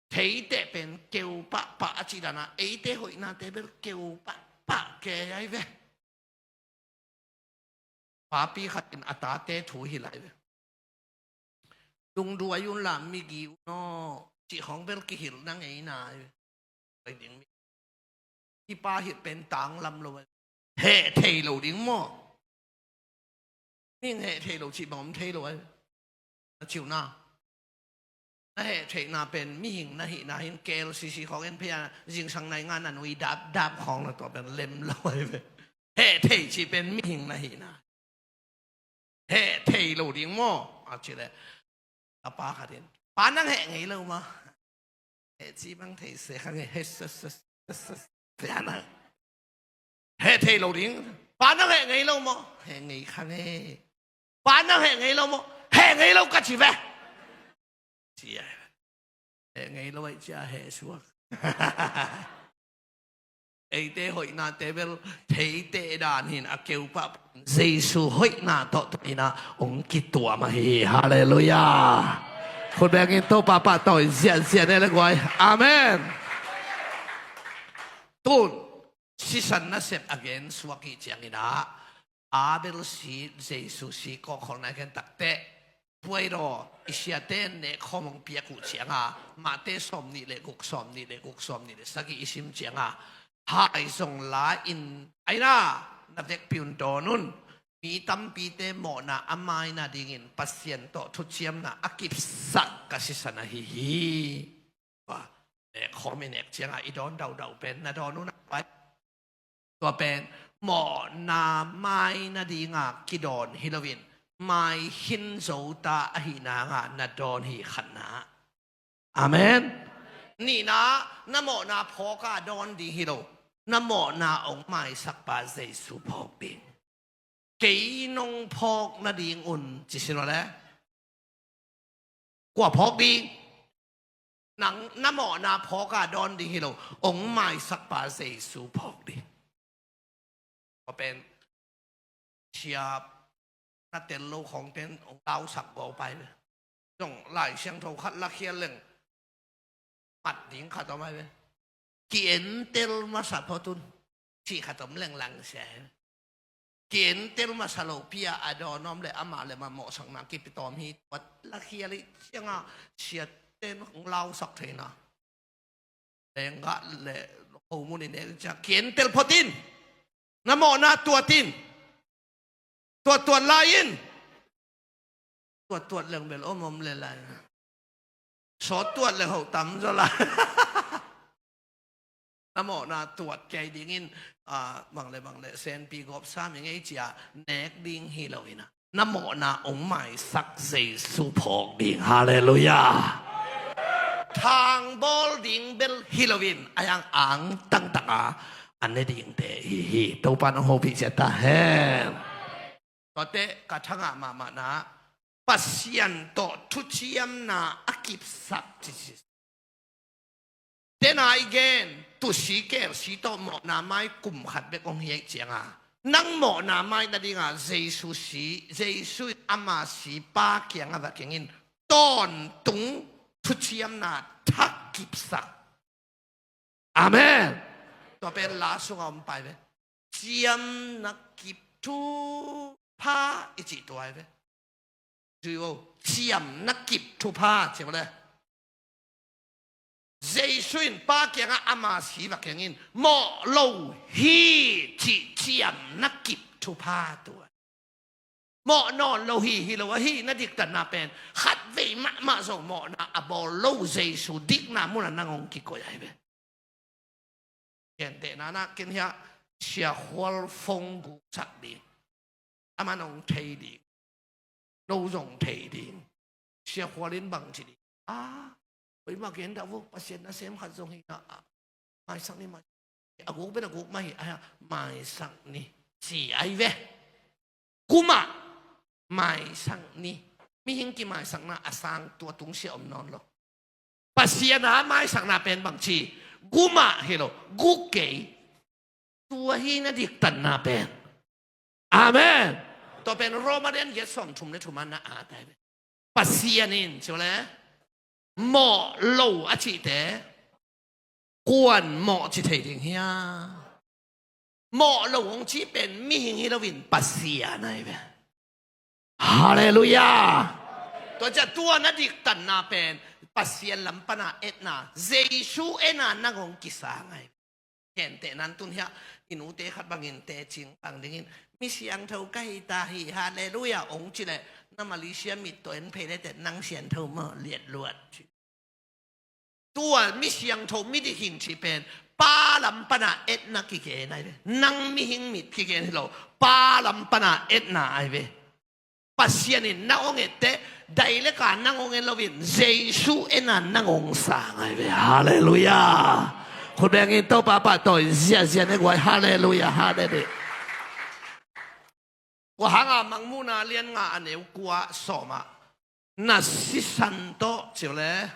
theiteh pen keu pahpah a cih dana eite hoihnate bel keu pahpah kei ahi ve. Papi khat in a tate thu hi lai ve. Lungduai un la migi un aw cih khawng bel kihilh na ngei nai ve. Pai ding mi. Hi pa hilh pen tanglam lo ve. Heh thei lo ding maw? Mihing heh thei lo cih bang om thei lo ai. Na ciu na. Na heh theihna pen mihing na hihna hin K L C C khawng en phei a zingsang nai nga na nui dap dap khawng na tua pen lem lo ai ve. Heh thei cih pen mihing na hihna. Heh thei lo ding maw? A cih leh a pa khat in, pa nang heh ngei lo maw? Heh ci bang thei se kha ngei, heh se se se se se na. Heh thei lo ding. Pa nang heh ngei lo maw? Heh ngei kha ngei. Pa nang heh ngei lo maw? Heh ngei lo ka ci ve. Ci a. Heh ngei lo ai cia heh suak. Eite hoihnate bel theite dan hin a keu pah Jesu hoihna tawh tuninah hong kituam ahi hi. Halleluiah. Khut bengin Topa pahtawi ziahziah ne le guai. Amen. Tun sisan nasep a gen suak hi cianginah Abel si, Jesu si kawkkholna i khen takteh puaidaw i siate nehkhawm hong piak uh cianga Mate sawmnih le guk, sawmnih le guk, sawmnih le sagih i sim cianga hai zong la in aina na vekpi un dawn un. Mi tampite mawhna a maina dingin Pasian tawh thuciamna a kipsak ka sisan ahi hi. Tua nehkhawm i nek cianga i dawn daudau pen na dawn un a pai. Tua pen mawhna mai nadinga kidawn hi loin mai khin zota ahi nanga na dawn hi khatna. Amen. Nihna, na mawhna phawka dawn ding hi lo. Na mawhna hong maisakpa Jesu phawk ding. Kei nong phawk nadingun ci sin aw le. Kua phawk ding? Nang na mawhna phawka dawn ding hi lo, hong maisakpa Jesu phawk ding. Kua pen siap na tel lo khawngten hong lausak baw pai ve. Zong Lai Siangtho khat lakhial leng mat ding khat om ai ve. Ki-entel masa phawtun cih khat om lenglang sia ai ve. Ki-entel masa lopi-a a dawn om le amah le amah mawhsakna kipia tawm hi. Tua lakhial ih ciangah siaten hong lausak theina. Lenggah le homun i nek ciang ki-entel phot in. Na mawhna tuat in. Tuattuat lai in. Tuattuat leng bel om om le lai. Sawt tuat leng hoh tamzaw lai. Na mawhna tuat kei dingin, ah, bang le bang le senpi gawp sam i ngei cia nek ding hi lo in ah, na mawhna hong maisak Jesu phawk ding. Halleluiah. Thangbawl ding bel hi loin a yang ang tangtang a a ne dingte hi hi. Topa nong hopih sia ta hen. Tuate ka thangah mahmahna Pasian tawh thuciamna a kipsak cici. Tena i gen tusi kelsi tawh mawhna mai kum khat bek hong hi aih cianga, nang mawhna mai nadinga Jesu si, Jesu in ama si Pa kiangah va kengin tawntung thuciamna thak kipsak. Amen. Tua pen la sunga om pai ve. Ciamna kip thupha i cih tua hi ve. Zui vo, ciamna kip thupha ci vo le. Jesu in Pa kiangah ama si va kengin mawh lo hi cih ciamna kip thupha tua. Mawh nawn lo hi, hi lo ahi na diktatna pen khatvei mahmah zong mawhna a bawl lo Jesu dikna munah nang hong kikoih ahi ve. Gentehna na ken hiah Sia Khual phone guksak ding. Aman hong thei ding. No zong thei ding. Sia Khual in bang ci ding. Ah, koimah gen dah vo, Pasian nasem khat zong hi na, ah, maisak ni, mai. A guk pen a guk mah hi, ah, maisak ni ci ahi ve. Gumah maisak ni. Mihing kimaisakna a sang tua tungsia om nawn lo. Pasian a maisakna pen bangci, gumah hi lo, guk kei. Tua hi na diktatna pen. Amen. Tua pen Roma lian giat sawm thum le thum a na at ahi ve. Pasian in ci le mawh lo a cihte kuan mawh ci thei ding hia? Mawh lo hong ci pen mihing hi loin Pasian ahi ve. Halleluiah. Tua ciah tua na diktatna pen Pasian lam pana etna, Jesu ena nang hong kisang ahi ve. Kente nan tun hiah i nute khat bangin tecing pang dingin mi siangtho ka hi ta hi, halleluiah, ong ci leh na Malaysia mit tawh en phei leh teh nang siangtho maw liatluat ci. Tua mi siangtho mi dik hin ci pen Pa lam pana etna kigen ahi ve. Nang mihing mit kigen hi lo, Pa lam pana etna ahi ve. Pasian in nang hong etteh, daileka nang hong en loin Jesu ena nang hong sang ahi ve. Halleluiah. Khut bengin Topa pahtawi ziahziah ne guai. Halleluiah, halleluiah. Kua hanga Mangmuhna lian nga a neu kua sawmah na sisan tawh ci le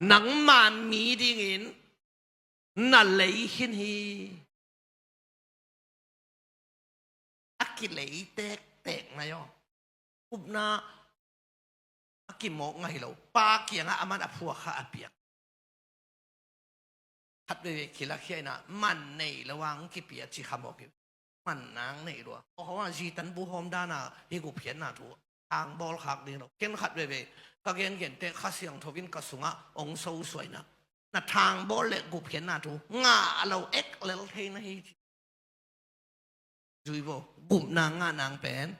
nangma mi dingin na lei khin hi. A kilei tektek nai aw. Upna a kimawk ngah hi lo. Pa kiangah aman a phuak kha a piak. Khat veivei kilakhia inah man nei lo a hong kipia ci kha mawk hi. Man nang nei lua. Aw, hawh a zi tan bu hawm dana hi gupkhiatna thu thangbawl khak ding lo. Ken khat veivei ka gengen teh Kha Siangtho in ka sungah hong sosuaina na thangbawl le gupkhiatna thu ngah lo ek lel thei na hi ci. Zui vo, gupna ngah nang pen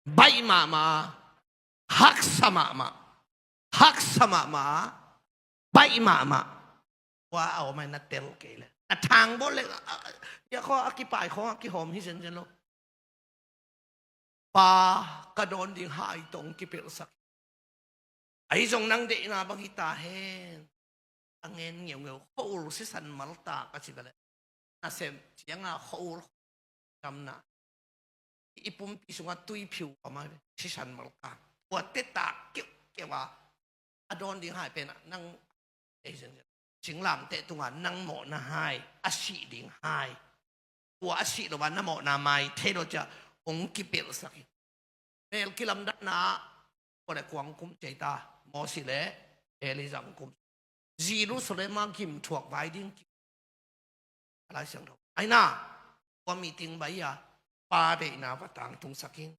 baih mahmah, haksa mahmah, haksa mahmah, baih mahmah. Kua a om ai na tel kei le na thangbawl le a, a, a, ya khaw a kipai khawng a kihawm hi zenzen lo. Pa, ka dawn ding hai tawh hong kipelhsak. Ahi zong nang deihna bang hi ta hen. A ngen ngeungeu, khua-ul sisan malta ka ci bale. Nasem cianga khua-ul kamna i pumpi sungah tuiphiu a mai sisan malta. Ua teta kiukiu a a dawn ding hai pen nang Singlamteh tungah nang mawhna hai a sih ding hai. Tua a sih lo a na mawhna mai thei lo ciah hong kipelhsak hi. Mel kilamdanna kua le kua hong kum ci ei ta? Mawsi le Elijah hong kum. Jerusalem ah gimthuak vai ding ki a Lai Siangtho aina kua meeting bai a Pa deihna va tangtungsak in,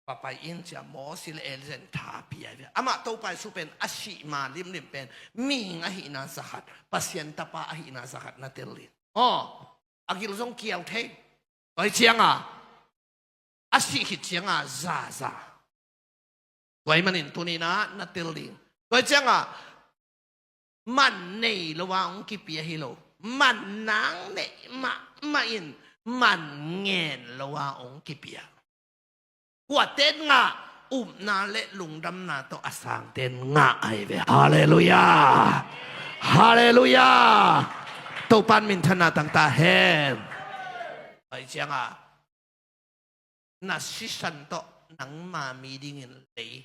va pai in ci-a Moses le Elijah in thapia hi ve. Amah Topa Jesu pen a sih ma limlim pen mihing ahihna zakhat, Pasian tapa ahihna zakhat na tel in. Aw, a gil zong kiau thei. Tua hi cianga a sih khit cianga zaza. Tua ahih manin tuni-in ah na tel ding. Tua hi cianga man nei lo a hong kipia hi lo. Man nang neih mahmah in man ngen lo a hong kipia. Kuate in ngah? Upna le lungdamna tawh a sangte in ngah ahi ve. Halleluiah. Halleluiah. Topa'n minthanna tang ta hen. Tua hi cianga na sisan tawh nangma mi dingin lei.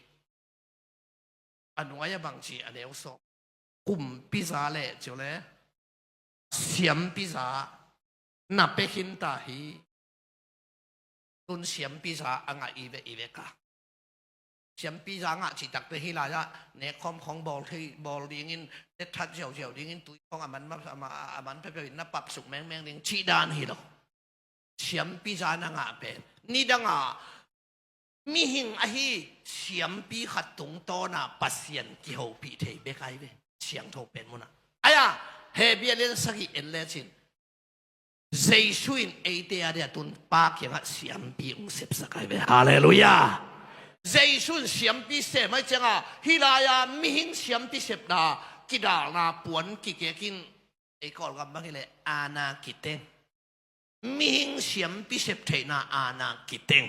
A nuai-ah bangci a neu sawm. Kumpiza le ci uh le siampiza na pia khin ta hi. Tun siampiza a ngah i ve, i ve ka. Siampiza ngah cih takte hih lai-ah nekkhawm khawng bawl thei, bawl dingin, tetthat ziauziau dingin, tui khawng a man ma, a ma, a man peuhpeuh in na papsuk mengmeng ding cih dan hi lo. Siampiza na ngah pen nidangah mihing ahi siampi khat tungtawna Pasian kihopih thei bek ahi ve. Siangtho pen munah ahi a, Hebru lian sagih en lecin Jesu in eite a dia tun Pa kiangah siampi hong sepsak ahi ve. Halleluiah. Jesu in siampi sem ahih cianga hih lai-a mihing siampi sepna kidalna puan kikekin ei Kawlgam bang hileh aana kiteng. Mihing siampi sep theihna aana kiteng.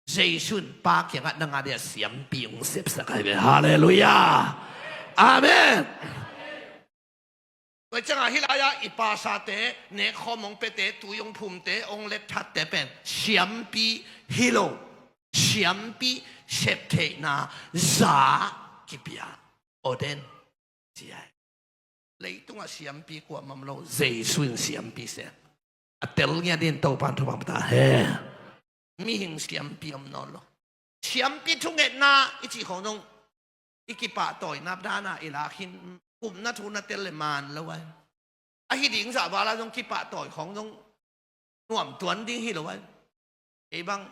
Jesu in Pa kiangah nang a dia siampi hong sepsak ahi ve. Halleluiah. Amen. Tua ciangah hih lai-ah i pasate, nekkhawm hong piate, tui hong phumte, hong letthatte pen siampi hi lo. Siampi sep theihna za kipia, ordain ci ahi. Leitungah siampi kuamah om lo, Jesu in siampi sem. A tel ngiat in Topa'n thupha pia ta hen. Mihing siampi om nawn lo. Siampi thungetna i cih khawng zong i kipahtawina dana i lak khin, upna thu na tel le man lo ahi. Ahi ding zah vala zong kipahtawi khawng zong nuam tuan ding hi lo ahi. Kei bang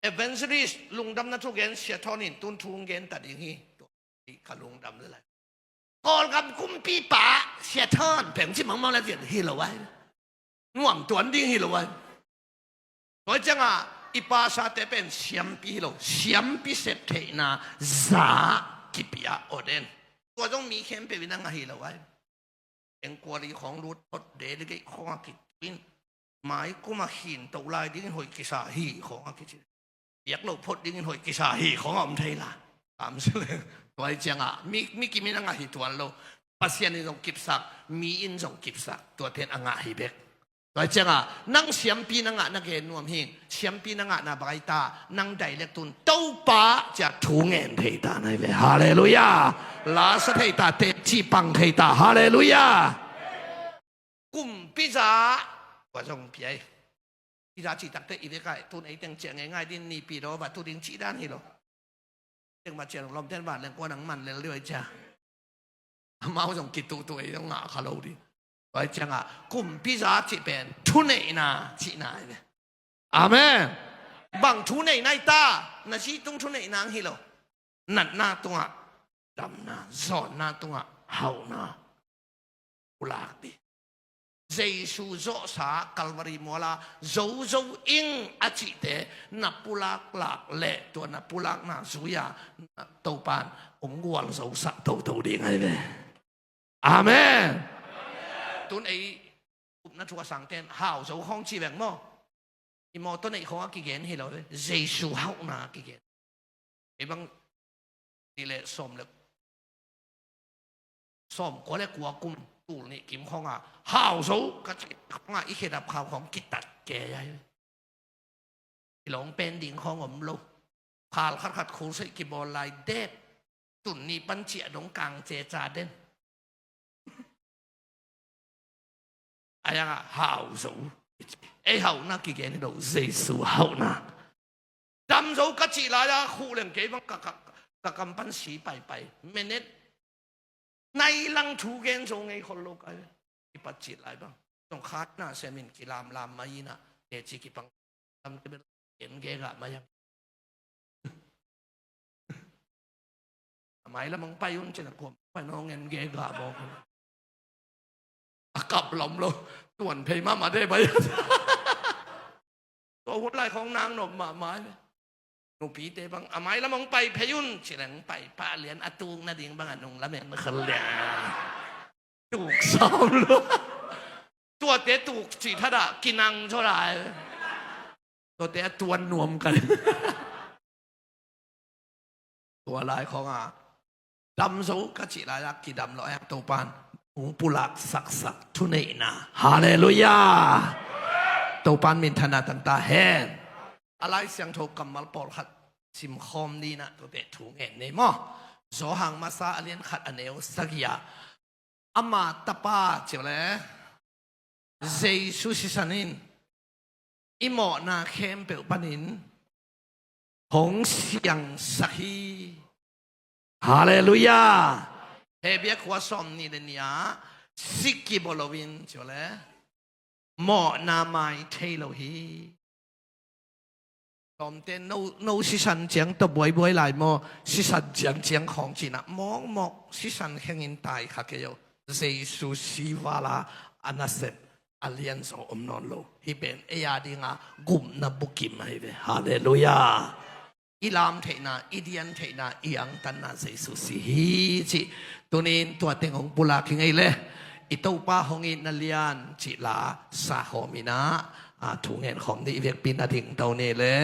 evangelist lungdamna thugen Sia Thawn in tun thu hong gen ta ding hi. Tua hi ka lungdam le lai. Kawlgam kumpipa Sia Thawn peng ci mangmang le cian hi lo ahi. Nuam tuan ding hi lo ahi. Tua ciangah i pasate pen siampi hi lo, siampi sep theihna za kipia, ordain. Tua zong mi khempeuh in a ngah hi lo ahi. Inquiry khawng lut phot, delegate khawng a kituin, maikum a khin to lai dingin hoih kisa hi khawng a kici. Piak lo phot dingin hoih kisa hi khawng a om thei la. Kamsel. Tua hi ciangah mi, mi kim in a ngah hi tuan lo. Pasian in zong kipsak, mi in zong kipsak, tuate in a ngah hi bek. Tua hi ciangah nang siampi na ngah na gen nuam hing. Siampi na ngahna bang ahi ta, nang direct tun Topa ci-a thu ngen thei ta na hi ve. Halleluiah. Lasa thei ta, teci pang thei ta. Halleluiah. Kumpiza, tua zong pia hi. Piza cih takte i vek ah tun ei teng ciah ngeingai ding, nipi lo va tu ding cih dan hi lo. Teng va ciah lawmten vanleng kua nang man lel dih cia. Amau zong kituhtuh ei zong ngah kha lo dih. Tua hi ciangah kumpiza cih pen thuneihna cihna hi ve. Amen. Bang thuneihna hi ta? Na zi tung thuneihna hi lo. Natna tungah damna, zawnna tungah hauhna pulak dih. Jesu zawhsa Calvary muala zo zo ing a cihte na pulaklak leh tua na pulakna zui-a Topa'n hong gualzosak toto ding ahi ve. Amen. Tun ei upna thu a sangten hau zo khawng ci veng maw? I mawtaw neih khawng a kigen hi lo ve. Jesu hauhna a kigen. Ei bang ti le sawm le sawm kua le kua kum tul nih kim khawng a hau zo ka ci khawng a i khedap khau khawng kitat kei ahi ve. I lawng pen ding khawng om lo. Khal khatkhat khulseih kibawl lai dep. Tun ni pan ciah dong kang ceca den. A yangah hau zo. Ei hauhna kigen hi lo, Jesu hauhna. Dam zo ka cih lai-a khuh leng kei bang ka, ka, ka kam pan si paipai. Menet nai lang thu gen zo ngei khol lo ka. I pat cih lai bang zong khatna semin kilamlam mai inah teci kipang, tam te bel en gega mai ang. A mai lam hong pai un cin a kuam pai nong en gega mawk. A kap lom lo, tuan phei mahmah de bai. Tua hun lai khong nang nop mahmah. Nupite bang a mai lam hong pai phei un ci leng pai pah lian a tuk nading bang a nung lamen khol lian. Tuk sawm lo. Tuate tuk cih thadah kinang zaw lai. Tuate a tuan nuam kan. Tua lai khong a dam zo ka cih lai a kidam lo a Topan hong pulak saksak thuneihna. Halleluiah. Topan minthanna tangta hen. A Lai Siangtho kammal pawlkhat simkhawm dina tuate thu ngen ni maw? Johan masa a lian khat a neu sagih ah ama tapa ciu le Jesu sisan in i mawhna khempeuh panin hong siangsak hi. Halleluiah. Hebia khua sawm nih le nih ah sik kibawl loin ciu le mawhna mai thei lo hi. Tawmte no, no sisan ciang tawh buaibuai lai maw? Sisan ciang ciang khawng cinah mawkmawk sisan khengin tai kha kei o. Jesu sivala a nasep a lianzaw om nawn lo. Hih pen ei a dinga gupna bukim ahi ve. Halleluiah. I lam theihna, i dian theihna, i angtanna Jesu si hi cih tunin tua teng hong pulak hi ngei le. I Topa hong itna lian cih la sa khawm inah a thu ngen khawm dih i vekpi na ding to ni le.